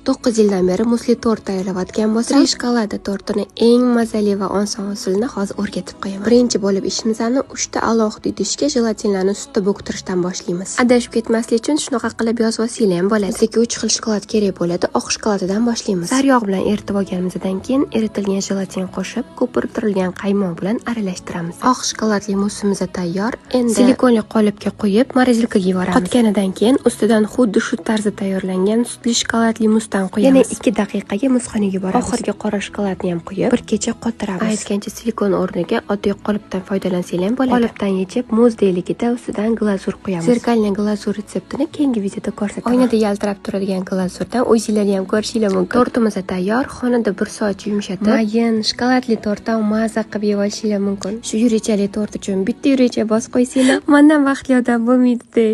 9 yildan beri musli tort tayyorlayotgan bo'lsam, шоколад tortini eng mazali va oson usulini hozir o'rgatib qo'yaman. Birinchi bo'lib ishimizni 3 ta alohida idishga jelatinlarni sutda bo'ktirishdan boshlaymiz. Adashib ketmaslik uchun shunaqa qilib yozib olsanglar ham bo'ladi. Bizga 3 xil shokolad kerak bo'ladi. Oq shokoladidan boshlaymiz. Sariyog' bilan eritib olganimizdan keyin eritilgan jelatin qo'shib, ko'pirtirilgan qaymoq bilan aralashtiramiz. Oq shokoladli musimiz tayyor. Endi silikonli qolipga quyib, морозилка ga yuboramiz. Qotganidan keyin ustidan xuddi shu tarzda tayyorlangan sutli shokoladli musdan quyamiz. Yana 2 daqiqaga muzxonaga yuboramiz. Oxirgi qora shokoladni ham quyib, bir kecha qotiramiz. Aytgancha, silikon o'rniga oddiy qolipdan foydalansanglar ham bo'ladi. Qolipdan yechib, muzdekligida ustidan glazur quyamiz. Зеркальный glazur retseptini keyingi videoda ko'rsataman. Oynada yaltirab turadigan glazurdan o'zinglarni ham ko'rishinglar mumkin. Tortimiz tayyor. Xonada 1 soat yumshatib, mayin shokoladli tortdan maza qilib yeb olishinglar mumkin. Shu yurakchali tort uchun bitta yurakcha bosib qo'ysanglar, mandan baxtli odam bo'lmaydi.